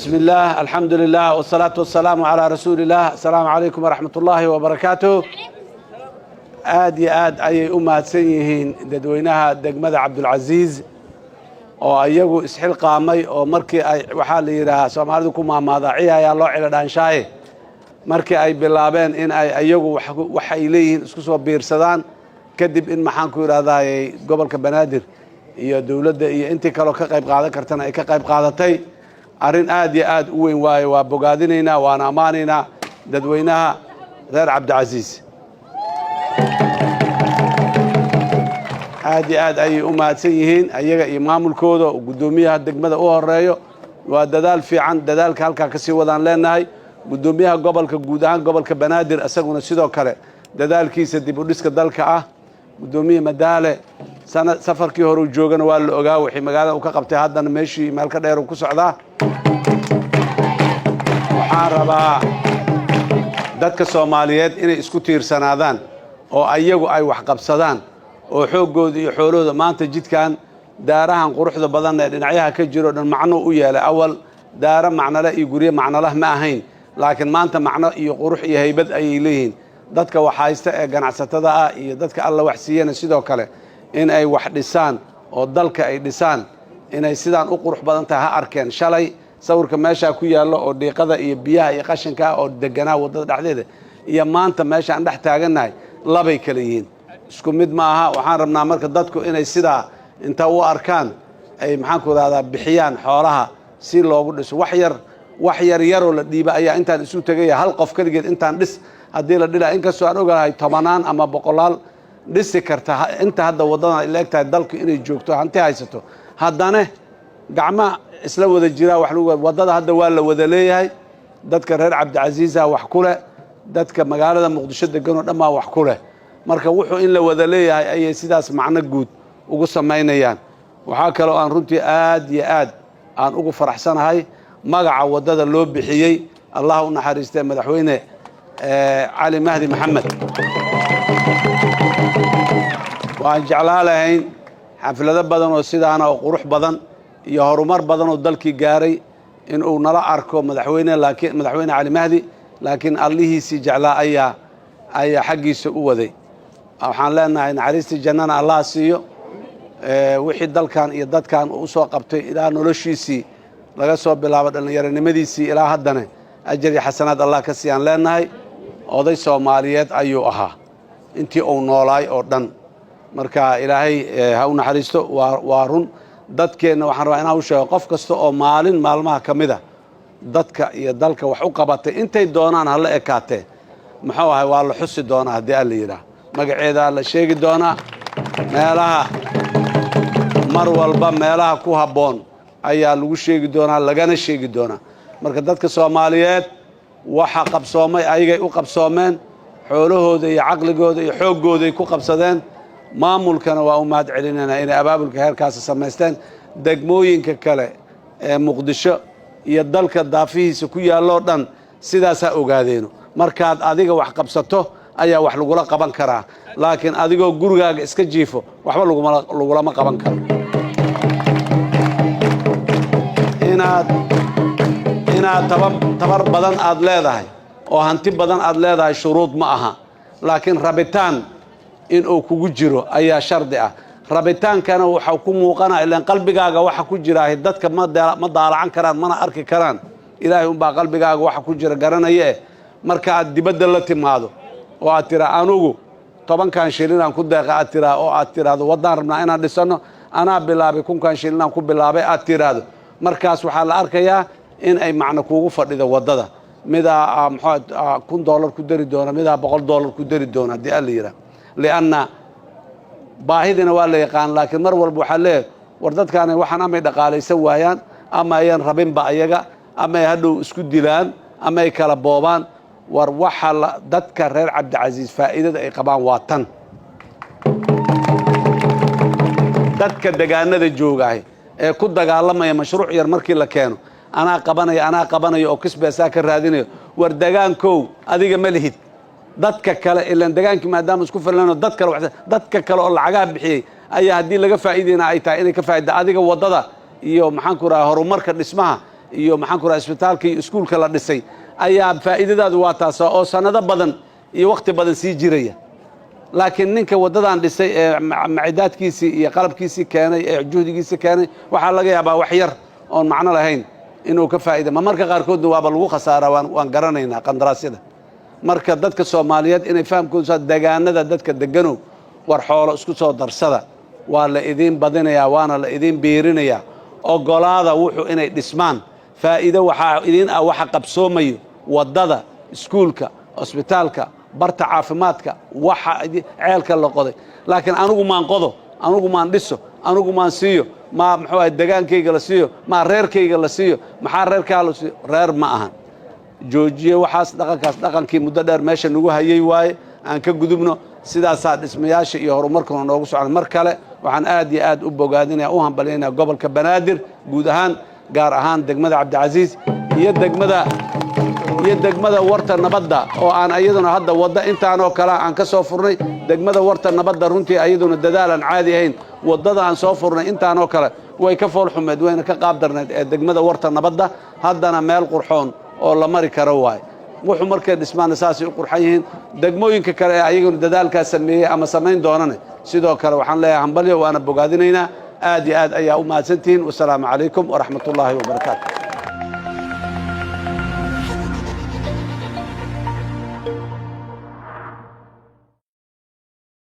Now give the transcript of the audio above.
بسم الله، الحمد لله، والصلاة والسلام على رسول الله. السلام عليكم ورحمة الله وبركاته. Aad iyo aad ayay u mahadsan yihiin dadweynaha degmada Cabdulcasiis oo iyagu isxilqaamay oo markii ay, waxaa la yidhaahaa, Soomaalidu ku maahmaahdaa, "Ciyayaa loo cilo dhaanshaaye." Markii ay bilaabeen in ay iyagu waxay leeyihiin isku soo biirsadaan, kadib in, maxaan ku yidhahdaayey, gobolka Banaadir iyo dowladda iyo intii kaloo ka qayb qaadan kartana ay ka qayb qaadatay. Arrin aad iyo aad u weyn waaye. Waa bogaadinaynaa, waana ammaanaynaa dadweynaha reer Cabdicasiis. Aad iyo aad ayay u mahadsan yihiin ayaga iyo maamulkooda oo guddoomiyaha degmada u horeeyo. Waa dadaal fiican, dadaalka halkaa kasii wadaan leenahay. Guddoomiyaha gobolka, guud ahaan gobolka Banaadir, isaguna sidoo kale dadaalkiisa dib u dhiska dalka ah. Guddoomiye Madaale sana safarkii hore u joogana waa la ogaa wixii magaalada uu ka qabtay. Haddana meeshii meel ka dheer uu ku socdaa. Waxaan rabaa dadka Soomaaliyeed inay isku tiirsanaadaan oo ayagu ay wax qabsadaan oo xooggooda iyo xoolahooda. Maanta jidkan, daarahan quruxda badan ee dhinacyaha ka jiro dhan macno u yeelay. Awal daaro macnole iyo guryo macnolah ma ahayn, laakiin maanta macno iyo qurux iyo haybad ayay leeyihiin. Dadka wax haysta ee ganacsatada ah iyo dadka Alla wax siiyana sidoo kale in ay wax dhisaan oo dalka ay dhisaan, inay sidaan u qurux badan tahay ha arkeen. Shalay sawirka meeshaa ku yaallo oo dhiiqada iyo biyaha iyo qashinka oo deganaa waddada dhexdeeda iyo maanta meesha aan dhex taagannahay labay kala yihiin, isku mid ma aha. Waxaan rabnaa marka dadku inay sidaa inta u arkaan ay, maxaan ku rahdaa, bixiyaan xoolaha si loogu dhiso. Wax yar, wax yar yaroo la dhiiba ayaa intaan isu tegaya. Hal qof keligeed intaan dhis haddii la dhilaa, inkastoo aan ogahay tobanaan ama boqolaal dhisi karta inta hadda waddadan ay la eg tahay dalku inay joogto, hanti haysato, haddana gacma isla wada jiraa wax lagu waddada. Hadda waa la wada leeyahay. Dadka reer Cabdicasiisa wax ku leh, dadka magaalada Muqdisho degan oo dhan baa wax ku leh. Marka wuxuu in la wada leeyahay ayay sidaas macno guud ugu samaynayaan. Waxaa kaloo aan runtii aad iyo aad aan ugu faraxsanahay magaca waddada loo bixiyey, Allah u naxariistee, Madaxweyne Cali Mahdi Maxamed. Waan jeclaa lahayn xaflado badan oo sidaana oo qurux badan iyo horumar badan oo dalkii gaaray in uu nala arko madaxweyne, laakiin Madaxweyne Cali Mahdi, laakiin Allihiisii jeclaa ayaa xaggiisa u waday. Waxaan leenahay naxariistii jannana Allah siiyo. Wixii dalkan iyo dadkan uu usoo qabtay ilaa noloshiisii laga soo bilaabo dhallinyaronimadiisii ilaa haddana, ajar iyo xasanaad Allah ka siiyaan leenahay. Oday Soomaaliyeed ayuu ahaa intii uu noolaay oo dhan. Marka Ilaahay ha u naxariisto. Waa run, dadkeenna waxaan rabaa inaan u sheego, qof kasta oo maalin maalmaha ka mid a dadka iyo dalka wax u qabatay, intay doonaan ha la ekaatee, muxuu ahay, waa la xusi doonaa haddii Alla yidhaah. Magaceedaa la sheegi doonaa meelaha, mar walba meelaha ku habboon ayaa lagu sheegi doonaa, lagana sheegi doonaa. Marka dadka Soomaaliyeed waxa qabsoomay ayagay u qabsoomeen, xoolahooda iyo caqligooda iyo xooggooday ku qabsadeen. Maamulkana waa u mahad celinaynaa inay abaabulka heerkaasi samaysteen. Degmooyinka kale ee Muqdisho iyo dalka daafihiisa ku yaalloo dhan sidaasaa ogaadeeno. Markaad adiga wax qabsato ayaa wax lagula qaban karaa, laakiin adigoo gurigaaga iska jiifo waxba lagulama qaban karo. Inaad tabar badan aad leedahay oo hanti badan aad leedahay shuruud ma aha, laakiin rabitaan inuu kugu jiro ayaa shardi ah. Rabitaankana waxaa ku muuqanaya, ilaan qalbigaaga waxa ku jira dadka ma daalacan karaan, mana arki karaan. Ilaahay unbaa qalbigaaga waxa ku jira garanaya. Eh, marka aad dibadda la timaado oo aad tiraa, "Anugu 10kan shilinaan ku deeqa," aad tiraa oo aad tiraahdo, "Waddaan rabnaa inaan dhisano, anaa bilaabay, 1000kan shilinaan ku bilaabay," aad tiraahdo, markaas waxaa la arkayaa in ay macno kuugu fadhido waddada. Midaa muxuu $1000 ku dari doona, midaa $100 ku dari doona, haddii Alla yidhaah, lianna baahidina waa la yaqaan. Laakiin mar walba waxaa leeyahay, war dadkaani waxaan amay dhaqaalaysan waayaan ama ayan rabinba ayaga, ama ay hadhow isku dilaan ama ay kala boobaan. War waxa dadka reer Cabdicasiis faa'iidada ay qabaan waa tan. Dadka degaanada joogahay ee ku dagaalamaya mashruuc yar markii la keeno, "Anaa qabanaya, anaa qabanaya," oo kisbeesaa ka raadinayo, war degaankow adiga ma lihid. Dadka kale ilaan degaankii maadaama isku filano, dad kale, dadka kale oo lacagaha bixiyey ayaa haddii laga faa'iidayna ay tahay inay ka faa'ida. Adiga waddada iyo, maxaan ku rahaa, horumarka dhismaha Iyo maxaan ku raha, isbitaalka iyo iskuulka la dhisay ayaa faa'iidadaadu waa taasa oo sannado badan iyo wakhti badan sii jiraya. Laakiin ninka waddadan dhisay ee macidaadkiisii iyo qalabkiisii keenay ee juhdigiisii keenay, waxaa laga yaabaa wax yar oon macno lahayn inuu ka faa'ida. Ma marka qaarkoodna waaba lagu khasaaraa, waan garanaynaa qandaraasyada. Marka dadka Soomaaliyeed inay fahamkoodu, degaanada dadka degano, war xoolo isku soo darsada, waa la idiin badinayaa, waana la idiin biirinayaa. Ogolaada wuxuu inay dhismaan. Faa'iido waxaa idiin ah waxa qabsoomayo: waddada, iskuulka, cusbitaalka, barta caafimaadka, waxa ceelka la qoday. Laakiin anigu maan qodo, anigu maan dhiso, anigu maan siiyo, maa muxuu ahay, degaankayga la siiyo, maa reerkayga la siiyo, maxaa reerkaa la siiyo? Reer ma ahan. Joojiye waxaas, dhaqankaas dhaqankii muddo dheer meesha nagu hayay waaye. Aan ka gudubno. Sidaasaa dhismayaasha iyo horumarkuna noogu socda. Mar kale waxaan aad iyo aad u bogaadinaya, u hambalyaynaya gobolka Banaadir guud ahaan, gaar ahaan degmada Cabdicasiis iyo degmada Warta Nabadda, oo aan ayaduna hadda wadda intaanoo kale aan ka soo furnay. Degmada Warta Nabadda runtii ayaduna dadaal aan caadi ahayn. Waddada aan soo furnay intaanoo kale way ka fool xumeed, wayna ka qaab darnayd ee degmada Warta Nabadda. Haddana meel qurxoon oo la mari karo waay. Wuxuu markay dhismaana saasay u qurxan yihiin. Degmooyinka kale ee ayaguna dadaalkaa sameeyey ama samayn doonane, sidoo kale waxaan leeyahay hambalyo, waana bogaadinaynaa. Aad iyo aad ayaa u mahadsantihiin. Wasalaamu calaykum waraxmatullaahi wabarakaatu.